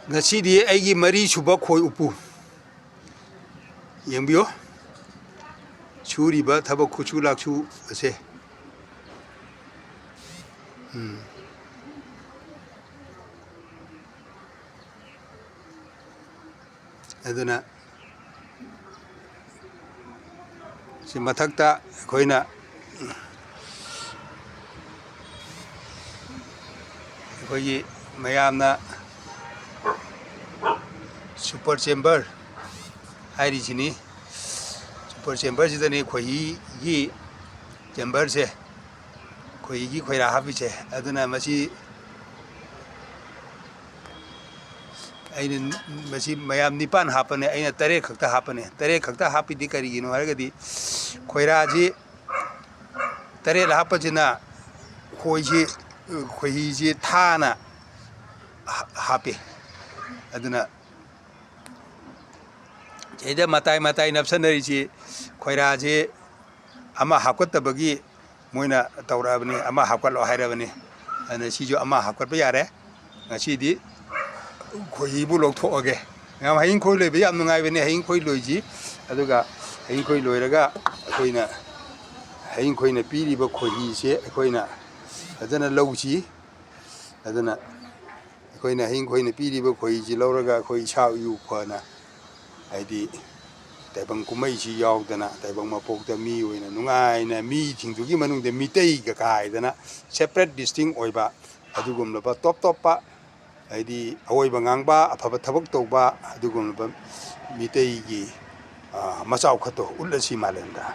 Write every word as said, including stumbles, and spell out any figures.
ꯉꯁꯤꯗꯤ ꯑꯩꯒꯤ ꯃꯔꯤꯁꯨꯕ ꯈꯣꯏ ꯎꯞꯄꯨ꯫ ꯌꯦꯡꯕꯤꯌꯨ꯫ ꯁꯨꯔꯤꯕ ꯊꯕꯛ ꯈꯨꯠꯁꯨ ꯂꯥꯛꯁꯨ ꯑꯁꯦ꯫ ꯎꯝ꯫ ꯑꯗꯨꯅ ꯁꯤ ꯃꯊꯛꯇ ꯑꯩꯈꯣꯏꯅ, ꯑꯩꯈꯣꯏꯒꯤ ꯃꯌꯥꯝꯅ super chamber ꯍꯥꯏꯔꯤꯁꯤꯅꯤ꯫ Super chamberꯁꯤꯗꯅꯤ ꯈꯣꯏꯍꯤꯒꯤ chamberꯁꯦ, ꯈꯣꯏꯍꯤꯒꯤ ꯈꯣꯏꯔꯥ ꯍꯥꯞꯄꯤꯁꯦ꯫ ꯑꯗꯨꯅ ꯃꯁꯤ ꯑꯩꯅ, ꯃꯁꯤ ꯃꯌꯥꯝ ꯅꯤꯄꯥꯟ ꯍꯥꯞꯄꯅꯦ, ꯑꯩꯅ ꯇꯔꯦꯠ ꯈꯛꯇ ꯍꯥꯞꯄꯅꯦ꯫ ꯇꯔꯦꯠ ꯈꯛꯇ ꯍꯥꯞꯄꯤꯗꯤ ꯀꯔꯤꯒꯤꯅꯣ ꯍꯥꯏꯔꯒꯗꯤ, ꯈꯣꯏꯔꯥꯁꯤ ꯇꯔꯦꯠ ꯍꯥꯞꯄꯁꯤꯅ ꯈꯣꯏꯁꯤ, ꯈꯣꯏꯍꯤꯁꯤ ꯊꯥꯅ ꯍꯥ-, ꯍꯥꯞꯄꯤ꯫ ꯑꯗꯨꯅ ꯁꯤꯗ ꯃꯇꯥꯏ ꯃꯇꯥꯏ ꯅꯞꯁꯟꯅꯔꯤꯁꯤ ꯈꯣꯏꯔꯥꯁꯤ ꯑꯃ ꯍꯥꯞꯀꯠꯇꯕꯒꯤ ꯃꯣꯏꯅ ꯇꯧꯔꯛꯑꯕꯅꯤ, ꯑꯃ ꯍꯥꯞꯀꯠꯂꯣ ꯍꯥꯏꯔꯕꯅꯤ꯫ ꯑꯗꯨꯅ ꯁꯤꯁꯨ ꯑꯃ ꯍꯥꯞꯀꯠꯄ ꯌꯥꯔꯦ꯫ ꯉꯁꯤꯗꯤ ꯈꯣꯏꯍꯤꯕꯨ ꯂꯧꯊꯣꯛꯑꯒꯦ꯫ ꯃꯌꯥꯝ ꯍꯌꯤꯡ ꯈꯣꯏ ꯂꯣꯏꯕ ꯌꯥꯝ ꯅꯨꯡꯉꯥꯏꯕꯅꯦ, ꯍꯌꯤꯡ ꯈꯣꯏ ꯂꯣꯏꯁꯤ꯫ ꯑꯗꯨꯒ ꯍꯌꯤꯡ ꯈꯣꯏ ꯂꯣꯏꯔꯒ ꯑꯩꯈꯣꯏꯅ ꯍꯌꯤꯡ ꯈꯣꯏꯅ ꯄꯤꯔꯤꯕ ꯈꯣꯏꯍꯤꯁꯦ ꯑꯩꯈꯣꯏꯅ ꯐꯖꯅ ꯂꯧꯁꯤ꯫ ꯑꯗꯨꯅ ꯑꯩꯈꯣꯏꯅ ꯍꯌꯤꯡ ꯈꯣꯏꯅ ꯄꯤꯔꯤꯕ ꯈꯣꯏꯍꯤꯁꯤ ꯂꯧꯔꯒ ꯑꯩꯈꯣꯏ ꯏꯁꯥ ꯏꯎ ꯐꯅ, ꯍꯥꯏꯗꯤ ꯇꯥꯏꯕꯪ ꯀꯨꯝꯍꯩꯁꯤ ꯌꯥꯎꯗꯅ, ꯇꯥꯏꯕꯪ ꯃꯄꯣꯛꯇ ꯃꯤ ꯑꯣꯏꯅ ꯅꯨꯡꯉꯥꯏꯅ, ꯃꯤꯁꯤꯡꯗꯨꯒꯤ ꯃꯅꯨꯡꯗ ꯃꯤꯇꯩꯒ ꯀꯥꯏꯗꯅ separate distinct ꯑꯣꯏꯕ, ꯑꯗꯨꯒꯨꯝꯂꯕ ꯇꯣꯞ ꯇꯣꯞꯄ, ꯍꯥꯏꯗꯤ ꯑꯑꯣꯏꯕ ꯉꯥꯡꯕ, ꯑꯐꯕ ꯊꯕꯛ ꯇꯧꯕ, ꯑꯗꯨꯒꯨꯝꯂꯕ ꯃꯤꯇꯩꯒꯤ, ꯑ, ꯃꯆꯥꯎ ꯈꯛꯇꯣ ꯎꯠꯂꯁꯤ ꯃꯥꯂꯦꯝꯗ꯫